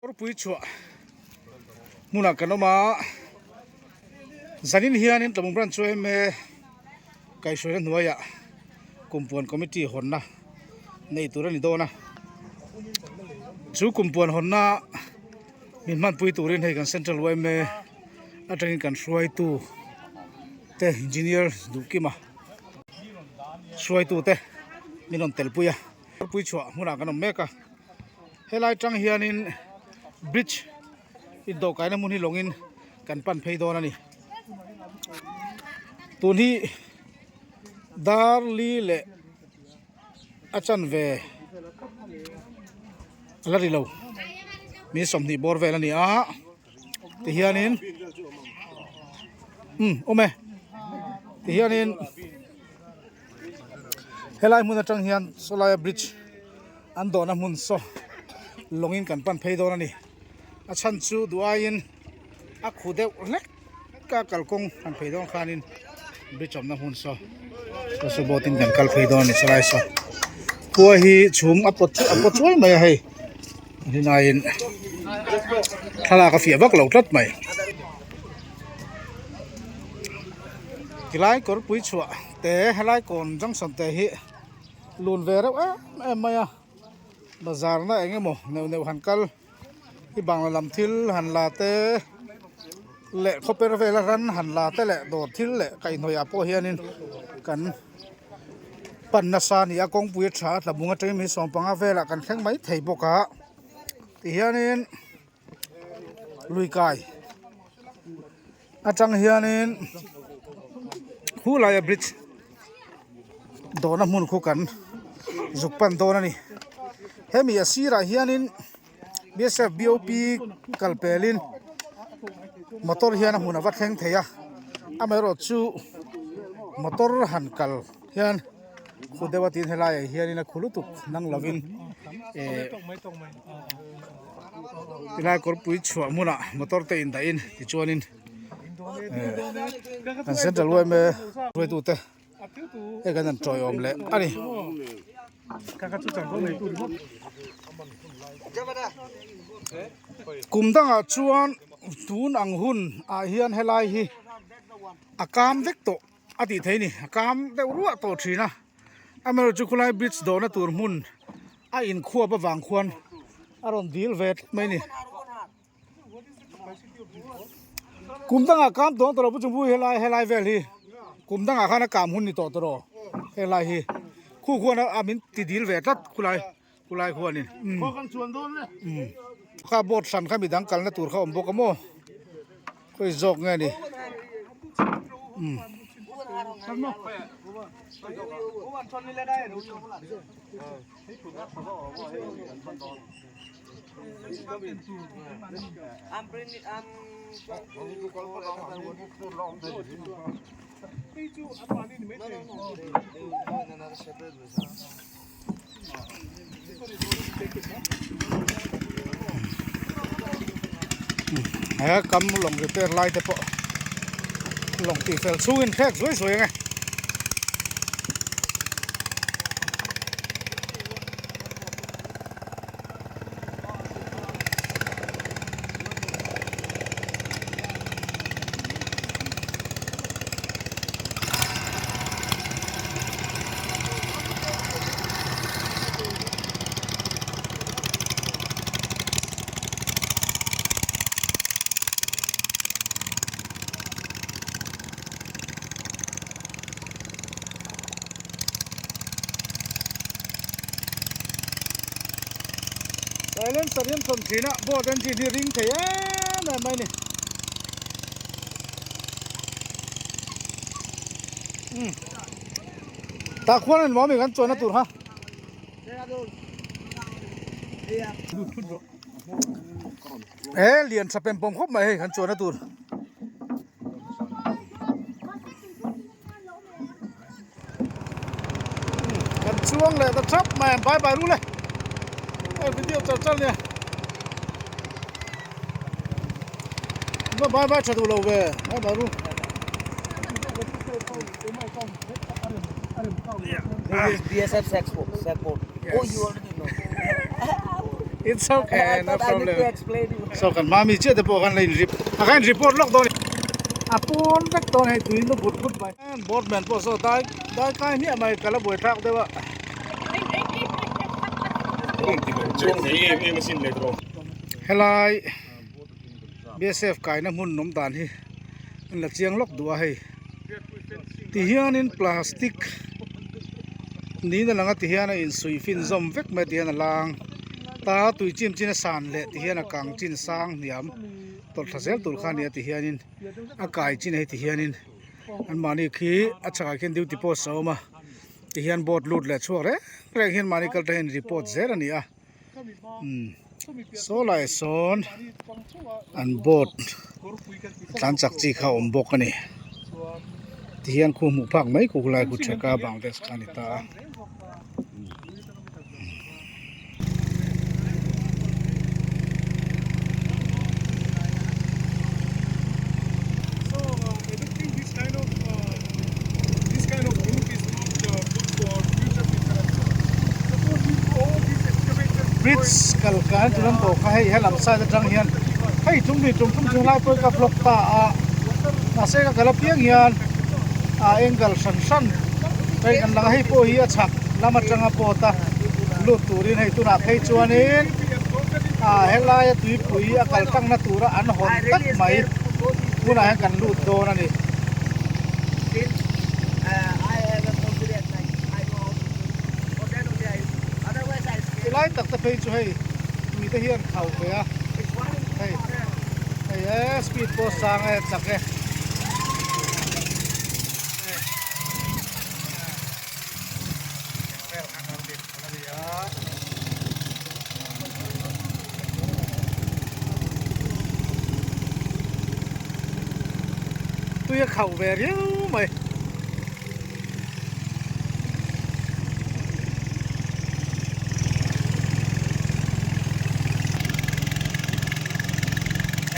Kawrpui chhuah hmunah kan awm a, zanin hianin Tlawmung Branch chu yma kaihhruaina hnuaiah kumpuan committee hawnna nei tur a ni dawn a, chu kumpuan hawnna min hmanpui turin hei kan Central yma atangin kan hruaitu te Engineer Duhkima hruaitu te min rawn telpui a. Kawrpui chhuah hmunah kan awm mek a, helai tang hianin bridge indawhkaina hmun hi lawngin kan pan phei dawn a ni. Tun hi dar li leh a chanve a la ri lo mi 20 bawr vel a ni a tihianin umm awm e tihianin. Helai hmun atang hian sawlaia bridge an dawhna hmun saw lawngin kan pan phei dawn a ni. A chhan chu duh aiin a khu deuh hlek a kalkawng han phei dawn khanin bridge awmna hmun saw saw saw boat in kan kal phei dawn a ni sawlai saw. Khua hi chhum a pawt a pawt chuai mai a hei rin aiin thlalak a fiah vak lo tlat mai. Tilai kawrpui chhuah te helai kawn junction te hi lun ve reuh em em mai a bazar na eng emaw neuh neuh han kal hi bangla lam thil han la te leh khawper vela ran han la te leh dawr thil leh kaihhnawih ah pawh hianin kan pan nasa a ni a kawngpui a tha a tlabung atangin mi 15 velah kan thleng mai thei bawk a tihianin lui kai atang hianin khulaia bridge dawhna hmun khu kan zuk pan dawn a ni hemi a sirah hianin bsf bop kal pelin motor hian a hmun a va thleng thei a amaherawh chu motor han kal hian khu deuh a tin helaiah hianin a khu lutuk nang lovin eh tilai kawrpui chhuah hmunah motor te indahin tichuanin eh kan central yma hruaitute hei kan han tawiawm leh a ni. Kum dangah chuan tun ang hun ah hian helai hi a kam vek tawh a tih theih a ni a kam deuh ruah tawh thin a amaherawhchu khulai bridge dawhna tur hmun a inkhuap avang khuan a rawn dil ve tlat mai a ni. Kum dangah kam tawng tawh lo pu chungpu helai helai vel hi kum dangah khan a kam hun ni tawh tawh rawh helai hi khu khuan a min ti dil ve tlat khulai khulai khuanin umm kha boat hran kha midang kalna tur kha awm bawk a maw khawi zawk nge ni umm. He kam lawng repair lai te pawh lawng tih fel chhungin thlek zuai zuai ang e. Silencer hi an thawn thin a boat engine hi ring thei em em mai a ni umm tah khuan an mawmi kan chuanna tur kha he lian tha pem pawm khawp mai hei kan chuanna tur. Kan chuang leh ta thap mai ang bye bye rul e hei video char char nia va bye bye tha duh lo ve bye bye rul This is BSF sex boat. Oh, you already know. It's okay, I no thought I need problem. to explain you. So kan hma mi chiah te pawh khan la in rip a khan report lawk dawn a pawn vek dawn hei tui na but but mai boatman pawh saw dai dai kai hmiah mai ka la buai thlak deuh a. Helai BSF kaina hmun awm dan hi an la chiang lawk duh a hei tihianin plastic niin a lang a tihian a insuih fin zawm vek mai a tihian a lang ta tui chim chin a san leh tihian a kang chin sang hniam tawlh thla zel tur kha a ni a tihianin a kai chin hei tihianin anmahni khi a chhakah khian duty post a awm a tihian boat lut leh chhuak reng reng hian mahni kal te hian report zel a ni a. Umm saw lai sawn an boat tlan chak chi kha a awm bawk a ni tihian khu hmuh phak mai kuk lai khu theka Bangladesh kha a ni ta a. Bridge kal kai chu lam tawh kha hei helam side atang hian hei chung ni tum tum chu helai pawh hi ka vlog ta a mahse ka kal apiang hian a angle hran hran hei kan lang a hei pawh hi a chhak lam atanga pawt a lut turin hei tunah phei chuanin ah helaia tuipui a kal tangna tura an hawn tak mai hmunah hian kan lut dawn a ni. Ti lai tak te phei chu hei tui te hian khau ve a hei hei e speed pawh sang e chak e. Tui a khauh ve riau mai.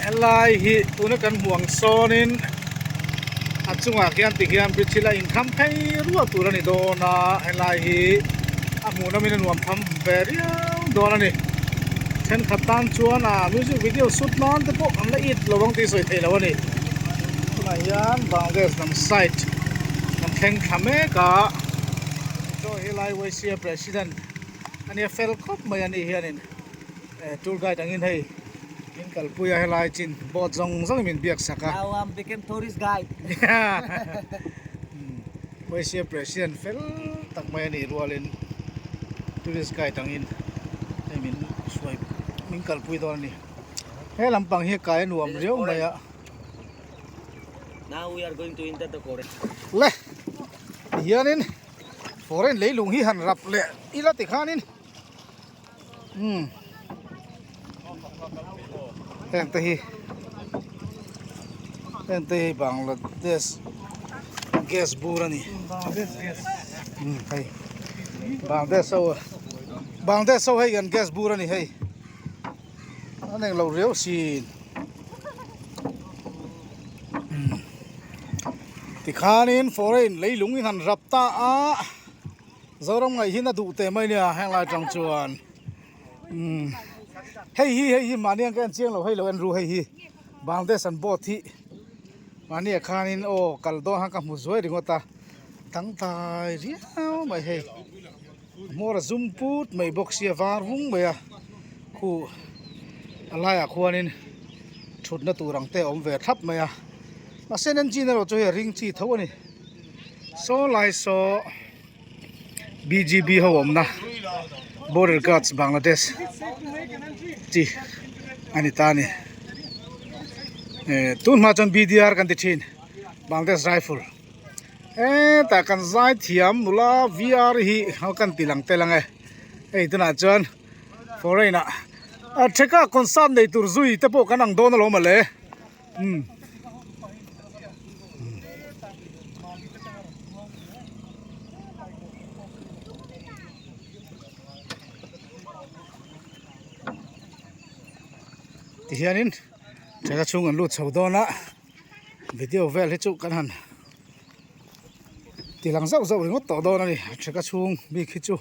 Helai hi tuna kan hmuh ang sawnin a chungah khian tikhian bridge hi la inkham phei rual tur a ni dawn a helai hi a hmuh nawmin a nuam tham ve riau dawn a ni thenkhat tan chuan a music video shoot nan te pawh an la it lo ang tih sawi theih loh a ni tunah hian Bangladesh lam side kan thleng thla mek a chaw helai yca president a nia fel khawp mai a ni hianin. Eh tour guide angin hei min kalpui a helai chin boat zawng zawng in min biak sak a. Now I'm became tourist guide. Malaysia president fel tak mai a nih rualin tourist guide angin hei min hruai min kalpui dawn a ni. He lampang hi a kai a nuam riau mai a. Now we are going to enter the forest. Le tihianin foreign leilung hi han rap leh ila tikhanin. Umm heng te hi heng te hi Bangladesh gas bur a ni umm hei Bangladesh ho Bangladesh ho hei kan gas bur a ni hei an englo riau sin umm tikhanin foreign leilung in han rap ta a. Zoram ngaih hi na duh teh mai nia heng lai tang chuan umm hei hi hei hi mahni ang ka en chiang lo hei lo en ru hei hi Bangladesh an boat hi mahni ah khanin aw kal dawn khan ka hmu zuai ringawt a dangdai riau mai hei hmawr a zum put mai bawk sia var vung mai a khu a laiah khuanin thutna tur ang te a awm ve thlap mai a mahse an engine erawh chu hei a ring chi tho a ni. Saw lai saw BGB ho awmna Border Guards Bangladesh chi a ni ta a ni eh tun hma chuan BDR kan ti thin Bangladesh Rifle hetah kan zai thiam nula VR hi ho kan ti lang tel ang e hei tunah chuan foreign ah a theka concert nei tur zui te pawh kan ang dawn alawm ale. Umm tihianin theka chhung an lut chho dawn a video vel hi chu kan han ti lang zauh zauh ringawt tawh dawn a ni theka chhung bik hi chu.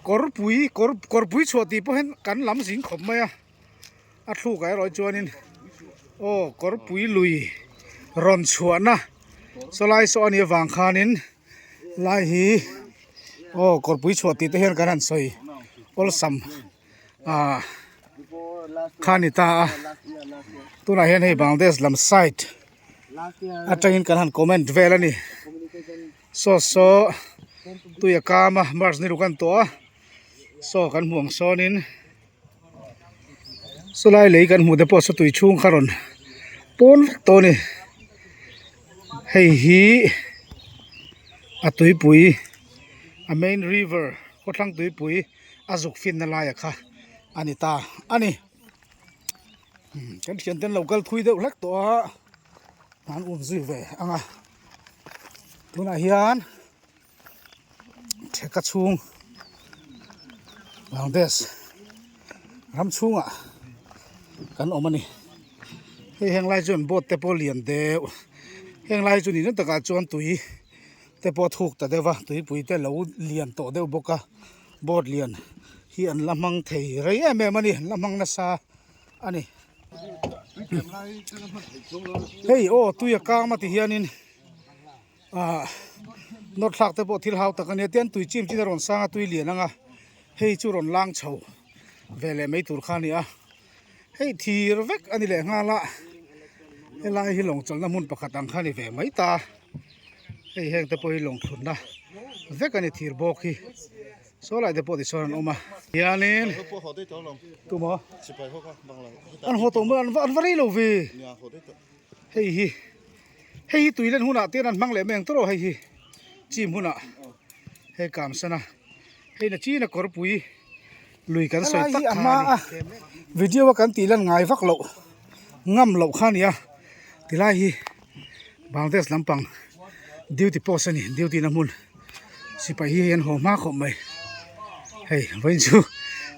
Kawrpui kawr kawrpui chhuah tih pawh hian kan lam zing khawp mai a a thluk ah erawh chuanin aw kawrpui lui rawn chhuahna sawlai saw a nih avang khanin lai hi aw kawrpui chhuah tih te hian kan han sawi awlsam ah kha a ni ta a tunah hian hei Bangladesh lam side atangin kan han comment vel a ni. Saw saw tui a kam a march ni ruk a ni tawh a saw kan hmuh ang sawnin sawlai lei kan hmuh te pawh saw tui chhung kha rawn pawn vek tawh a ni hei hi a tuipui a main river khawthlang tuipui a zuk finna laia kha a ni ta a ni kan thiante an lo kal thui deuh hlek tawh a an um zui ve ang a. Tunah hian theka chhung Bangladesh ram chhungah kan awm a ni hei heng lai chuan boat te pawh lian deuh heng lai chu ni na takah chuan tui te pawh a thuk ta deuh va tuipui te lo lian tawh deuh bawk a boat lian hi an la hmang thei rei em em a ni an la hmang nasa a ni. Hei aw tui a kang a ti hianin ah nawr thlak te pawh thil hau tak a nia tian tui chim chin a rawn sang a tui lian ang a hei chu rawn lang chho ve leh mai tur kha a ni a hei thir vek a ni leh nghal a helai hi lawng chawlhna hmun pakhat ang kha a ni ve mai ta hei heng te pawh hi lawng thlunna vek a ni thir bawk hi. Saw lai te pawh tichuan an awm a hianin tumaw an haw tawh mai an va an va rei lo ve hei hi hei hi tui len hunah te hian an hmang leh mai ang tawrh aw hei hi chim hunah hei kam san a hei na chin a kawrpui lui kan sawi tak kha a ni video a kan tih lan ngai vak loh ngam loh kha a ni a tilai hi Bangladesh lampang duty post a ni duty na hmun sipai hi hei an haw hma khawp mai hei vawiin chu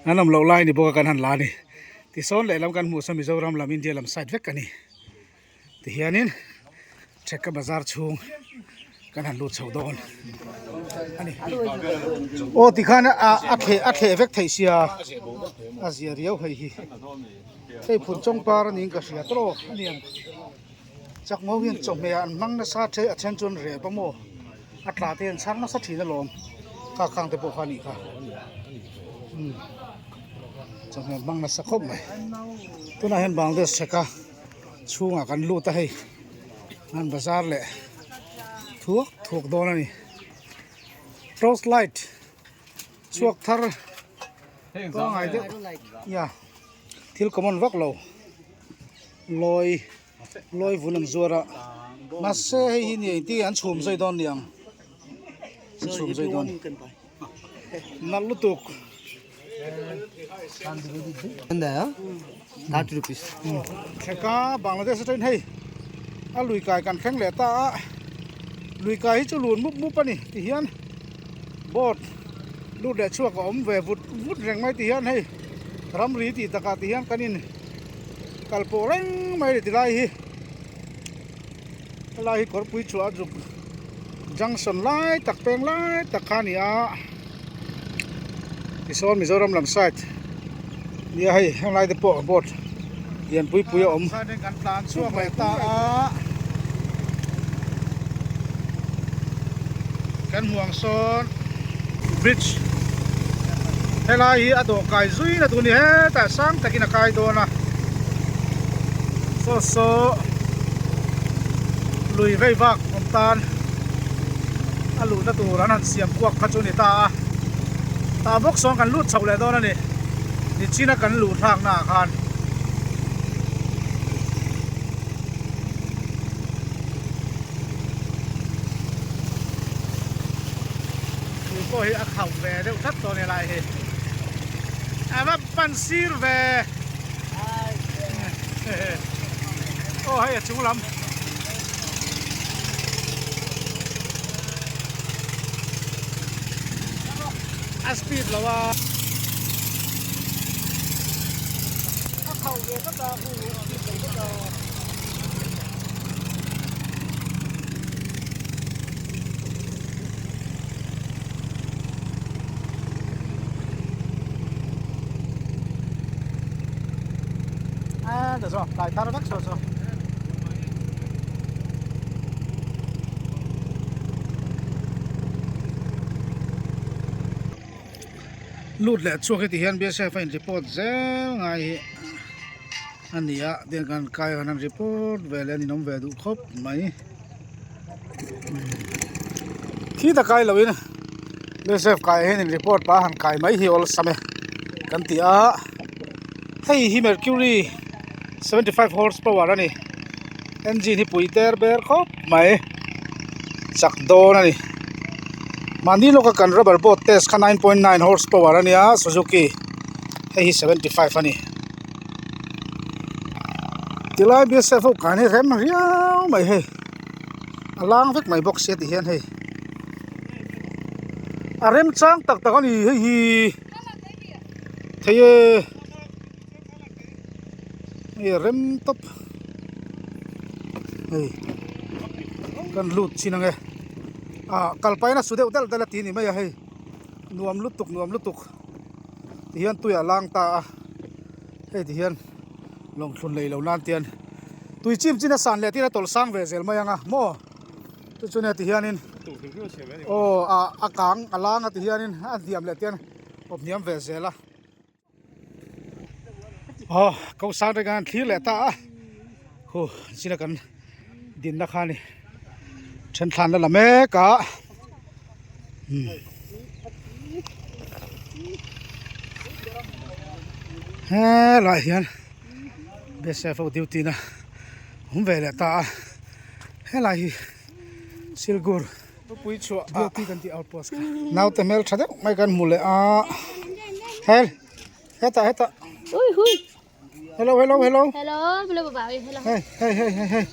an awm loh lai a ni bawk a kan han la a ni tisawn lehlam kan hmuh sawn Mizoram lam India lam side vek a ni tihianin Theka bazar chhung kan han lut chho dawn a ni aw tikhan a a thleh a thleh vek theih sia a zia riau hei hi hei phun chawng par a niin ka hria tawh a niang. Chak ngo hian chawhmeh ah an hmang nasa the a then chuan rep a maw a tla te an chhang nasa thin alawm kha khang te pawh kha anih kha umm chawhmeh an hmang nasa khawp mai tunah hian Bangladesh chheka chhungah kan lut a hei an bazar leh thuak thuak dawn a ni torch light chhuak thar pangngai deuh ya thil common vak lo. Lawi lawi vun an zuar a mahse hei hi ni engtin an chhum zui dawn niang an chhum zui dawn nalh lutuk. Theka Bangladesh atangin hei a lui kai kan thleng leh ta a lui kai hi chu lun mup mup a ni ti hian boat lut leh chhuak a awm ve vut vut reng mai ti hian hei ramri tih takah ti hian kan in. Kal pawh reng mai a ni tilai hi helai hi kawrpui chhuah a zuk junction lai tak peng lai tak kha a ni a tisawn Mizoram lam side nia hei henglai te pawh boat lian pui pui a awm kan tlan chhuak leh ta a kan hmuh ang sawn bridge helai hi a dawh kai zui na tur a ni hetah sang takin a kai dawn a saw saw lui vei vak awm tan a luhna tur an han siam kuak kha chu a ni ta a tah bawk sawn kan lut chho leh dawn a ni nichina kan luh thlakna ah khan. Tui pawh hi a khauh ve deuh tlat tawh a ni lai hi a va pan sir ve aw hei a chung lam. A speed lo a. A khauh ve tlat a hu a speed lo tlat a. Saw tlai thar vek saw saw. Lut leh chhuak hi ti hian BSF a in report zel ngai hi a ni a tiang kan kai han report ve leh a ninawm ve duh khawp mai khi ta kai loin BSF kai hian in report pah a han kai mai hi awlsam e kan ti a hei hi mercury 75 horse power a ni engine hi pui ter ber khawp mai chak dawn a ni mahni lawka kan rubber boat test kha 9.9 horse power a nia suzuki hei hi 75 a ni. Tilai BSF ho kan hi rem riau mai hei a lang vek mai bawk sia ti hian hei a rem chang tak tak a ni hei hi thei e hei a rem tawp hei kan lut chin ang e ah kal pahin a su deuh delh delh a ti a ni mai a hei nuam lutuk nuam lutuk. Ti hian tui a lang ta a hei ti hian lawng thlun lei lo nan tian tui chim chin a san leh tir a tawlh sang ve zel mai ang a maw chu chu nia ti hianin aw a a kang a lang a ti hianin a hniam leh tian awp hniam ve zel a aw ko sang te khan thlir leh ta a hu china kan dinna kha ni then thlan la la mek a helaiah hian BSF ho duty na awm ve leh ta a helai hi silgur duty kan tih outpost kha naute hmeltha deuh mai kan hmu leh a hel hetah hetah. Hello hello hello. Hello, hello bà bảo hello. Hey hey hey hey hey.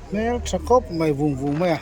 Hmel tha khawp mai vung vung mai a.